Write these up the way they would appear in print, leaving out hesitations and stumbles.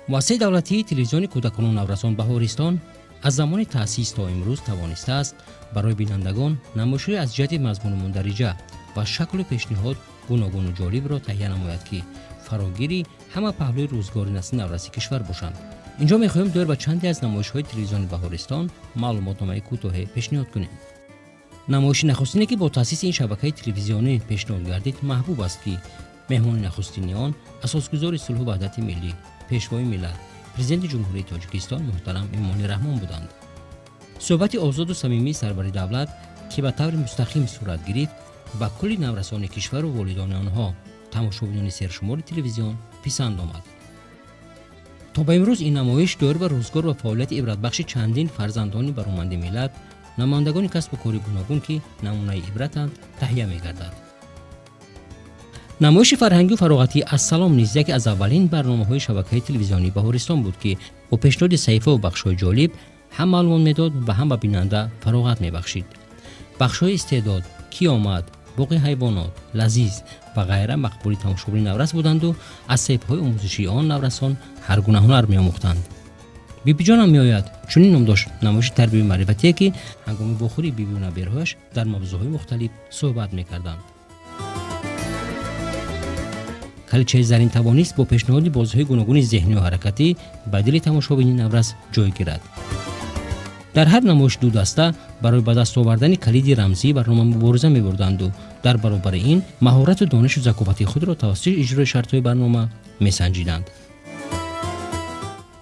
Муассисаи давлатии телевизиони кӯдакону наврасон Баҳористон аз замони таъсис то имрӯз тавонистааст барои бинандагон намоишҳои аз ҷиҳати мазмуну мундариҷа ва шаклу пешниҳод гуногуну ҷолибро таҳия намояд, ки фарогири ҳама паҳлӯи рӯзгори насли навраси кишвар бошанд. Инҷо мехоҳем доир ба чанде аз намоишҳои телевизиони Баҳористон маълумотномаи кӯтоҳе пешниҳод кунем. Намоиши нахустине, ки бо таъсиси ин шабакаи телевизионӣ пешниҳод гардид, Маҳбуб аст, ки меҳмони нахустини он асосгузори сулҳу ваҳдати миллӣ, пешвои миллат, президенти Ҷумҳурии Тоҷикистон муҳтарам Эмомалӣ Раҳмон буданд. Суҳбати озоду самимии сарвари давлат, ки ба таври мустақим сурат гирифт, ба кулли наврасони кишвару волидони онҳо, тамошобинони сершумори телевизион писанд омад. То ба имрӯз ин намоиш доир ба рӯзгор ва фаъолияти ибратбахши чандин фарзандони бароманди миллат, намояндагони касбу кори гуногун, ки намунаи ибратанд, таҳия мегардад. Намоиши фарҳангию фароғатии Ассалом низ яке аз аввалин барномаҳои шабакаи телевизионии Баҳористон буд, ки бо пешниҳоди саҳифаву бахшҳои ҷолиб ҳам маълумот медод ва ҳам ба бинанда фароғат мебахшид. Бахшҳои Истеъдод, Кӣ омад, Боғи ҳайвонот, Лазиз ва ғайра мақбули тамошобини наврас буданду аз саҳифаҳои омӯзишии он наврасон ҳар гуна ҳунар меомӯхтанд. Бибиҷонам меояд чунин ном дошт намоиши тарбияи маърифатие, ки ҳангоми вохӯрии бибию набераҳояш дар мавзӯъҳои мухталиф суҳбат мекарданд. Калидчаи зарин тавонист бо пешниҳоди бозиҳои гуногуни зеҳнию ҳаракатӣ ба дили тамошобини наврас ҷой гирад. Дар ҳар намоиш ду даста барои ба даст овардани калиди рамзии барнома мубориза мебурданду дар баробари ин маҳорату донишу заковати худро тавассути иҷрои шартҳои барнома месанҷиданд.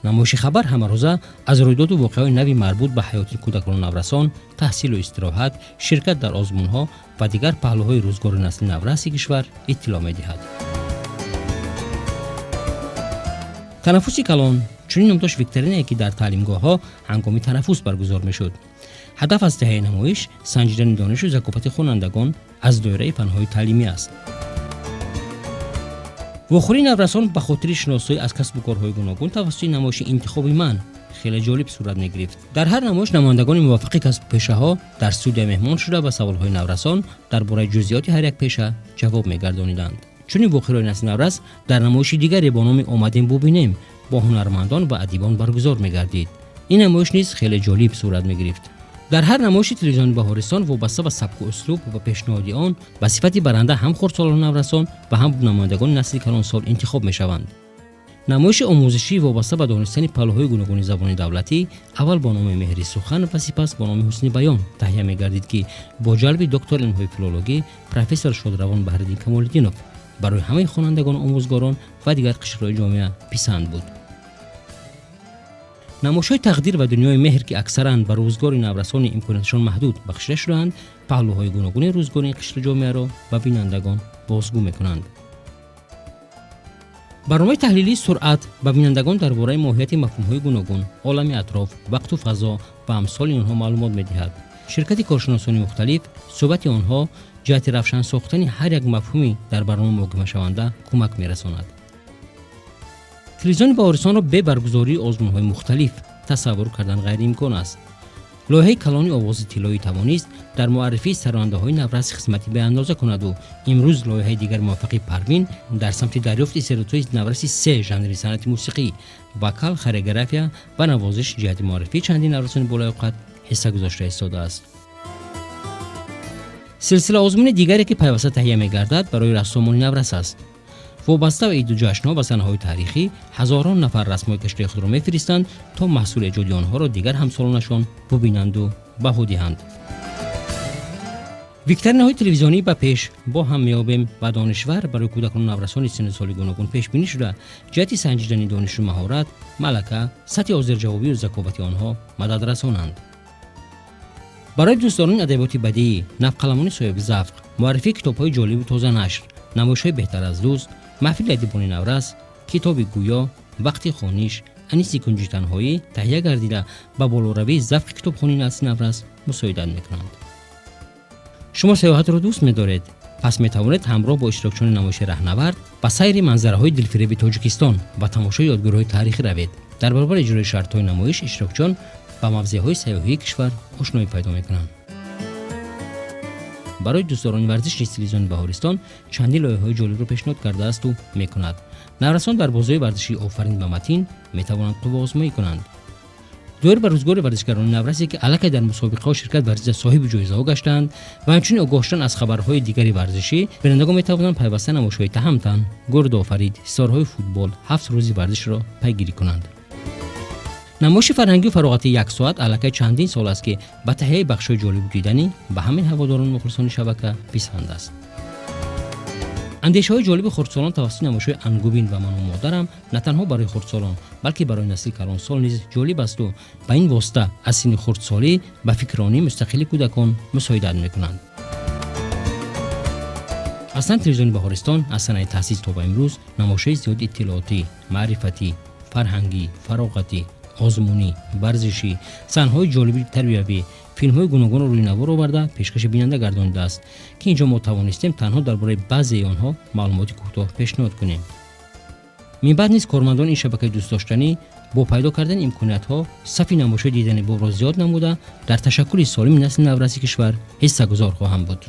Намоиши Хабар ҳамарӯза аз рӯйдоду воқеаҳои нави марбут ба ҳаёти кӯдакону наврасон, таҳсилу истироҳат, ширкат дар озмунҳо ва дигар паҳлӯҳои рӯзгори насли навраси кишвар иттилоъ медиҳад. Танаффуси калон чунин ном дошт викторинае, ки дар таълимгоҳҳо ҳангоми танаффус баргузор мешуд. Ҳадаф аз таҳияи намоиш санҷидани донишу заковати хонандагон аз доираи фанҳои таълимӣ аст. Вохӯрии наврасон ба хотири шиносоӣ аз касбу корҳои гуногун тавассути намоиши Интихоби ман хеле ҷолиб сурат мегирифт. Дар ҳар намоиш намояндагони муваффақи касбу пешаҳо дар студия меҳмон шуда, ба саволҳои наврасон дар бораи ҷузъиёти ҳар як пеша ҷавоб мегардониданд. Чунин вохӯриҳои насли наврас дар намоиши дигаре бо номи Омадем бубинем бо ҳунармандон ва адибон баргузор мегардид. Ин намоиш низ хеле ҷолиб сурат мегирифт. Дар ҳар намоиши телевизиони Баҳористон вобаста ба сабку услуб ва пешниҳоди он ба сифати баранда ҳам хурдсолону наврасон ва ҳам намояндагони насли калонсол интихоб мешаванд. Намоиши омӯзишӣ вобаста ба донистани паҳлӯҳои гуногуни забони давлатӣ аввал бо номи Меҳри сухан ва сипас бо номи Ҳусни баён таҳия мегардид, ки бо ҷалби доктор илмҳои филологӣ, профессор шодравон Баҳриддин Камолиддинов барои ҳамаи хонандагону омӯзгорон ва дигар қишрҳои ҷомеа писанд буд. Намоишҳои Тақдир ва Дунёи меҳр, ки аксаран ба рӯзгори наврасони имконияташон маҳдуд бахшида шудаанд, паҳлӯҳои гуногуни рӯзгори ин қишри ҷомеаро ба бинандагон бозгӯ мекунанд. Барномаи таҳлилии Суръат ба бинандагон дар бораи моҳияти мафҳумҳои гуногун, олами атроф, вақту фазо ва амсоли онҳо маълумот медиҳад. Ширкати коршиносони мухталиф, суҳбати онҳо ҷиҳати равшан сохтани ҳар як мафҳуми дар барнома муҳокимашаванда кӯмак мерасонад. Телевизиони Баҳористонро бе баргузории озмунҳои мухталиф тасаввур кардан ғайриимкон аст. Лоиҳаи калони Овози тиллоӣ тавонист дар муаррифии сарояндаҳои наврас хизмати беандоза кунаду имрӯз лоиҳаи дигар муваффақи Парвин дар самти дарёфти истеъдодҳои навраси се жанри санъати мусиқӣ, вокал, хореография ва навозиш ҷиҳати муаррифии чандин наврасони болаёқат ҳисса гузошта истодааст. Силсила озмуни дигаре, ки пайваста таҳия мегардад, барои рассомони наврас аст. Вобаста ба иду ҷашнҳо ва санаҳои таърихӣ ҳазорон нафар расмҳои кашидаи худро мефиристанд, то маҳсули эҷоди онҳоро дигар ҳамсолонашон бубинанду баҳо диҳанд. Викторинаҳои телевизионӣ Ба пеш, Бо ҳам меёбем ва Донишвар барои кӯдакону наврасони синну соли гуногун пешбинӣ шуда, ҷиҳати санҷидани донишу маҳорат, малака, сатҳи ҳозирҷавобию заковати онҳо мадад расонанд. Барои дӯстдорони адабиёти бадиӣ, навқаламони соҳибзавқ, муаррифии китобҳои ҷолибу тозанашр, намоишҳои Беҳтар аз дӯст, Маҳфили адибони наврас, Китоби гӯё, Вақти хониш, Аниси кунҷи танҳоӣ таҳия гардида, ба болоравии завқи китобхонии насли наврас мусоидат мекунанд. Шумо сайёҳатро дӯст медоред? Пас метавонед ҳамроҳ бо иштирокчиёни намоиши Раҳнавард ба сайри манзараҳои дилфиреби Тоҷикистон ва тамошои ёдгориҳои таърихӣ равед. Дар баробари иҷрои шартҳои намоиш иштирокчиён ба мавзеъҳои сайёҳии кишвар ошноӣ пайдо мекунанд. Барои дӯстдорони варзиш низ телевизиони Баҳористон чандин лоиҳаҳои ҷолибро пешниҳод кардаасту мекунад. Наврасон дар бозиҳои варзишии Офарин ва Матин метавонанд қувваозмоӣ кунанд. Доир ба рӯзгори варзишгарони наврасе, ки аллакай дар мусобиқаҳо ширкат варзида соҳиби ҷоизаҳо гаштаанд, ва ҳамчунин огоҳ шудан аз хабарҳои дигари варзишӣ, бинандагон метавонанд пайваста намоишҳои Таҳамтан, Гурдофарид, Ситорҳои футбол, 7 рӯзи варзишро пайгирӣ кунанд. Намоиши фарҳангию фароғатии як соат аллакай чандин сол аст, ки ба таҳияи бахшҳои ҷолибу диданӣ ба ҳамаи ҳаводорону мухлисони шабака писанд аст. Андешаҳои ҷолиби хурдсолон тавассути намоишҳои Ангубин ва Ману модарам на танҳо барои хурдсолон, балки барои насли калонсол низ ҷолиб асту ба ин восита аз синни хурдсолӣ ба фикрронии мустақили кӯдакон мусоидат мекунанд. Аслан телевизиони Баҳористон аз санаи таъсис то ба имрӯз намоишҳои зиёди иттилоотӣ, маърифатӣ, фарҳангӣ, фароғатӣ, озмунӣ, варзишӣ, саҳнаҳои ҷолиби тарбиявӣ, филмҳои гуногунро рӯи навор оварда пешкаши бинанда гардонидааст, ки инҷо мо тавонистем танҳо дар бораи баъзеи онҳо маълумоти кӯтоҳ пешниҳод кунем. Минбаъд низ кормандони ин шабакаи дӯстдоштанӣ бо пайдо кардани имкониятҳо сафи намоишҳои диданибобро зиёд намуда, дар ташаккули солими насли навраси кишвар ҳиссагузор хоҳанд буд.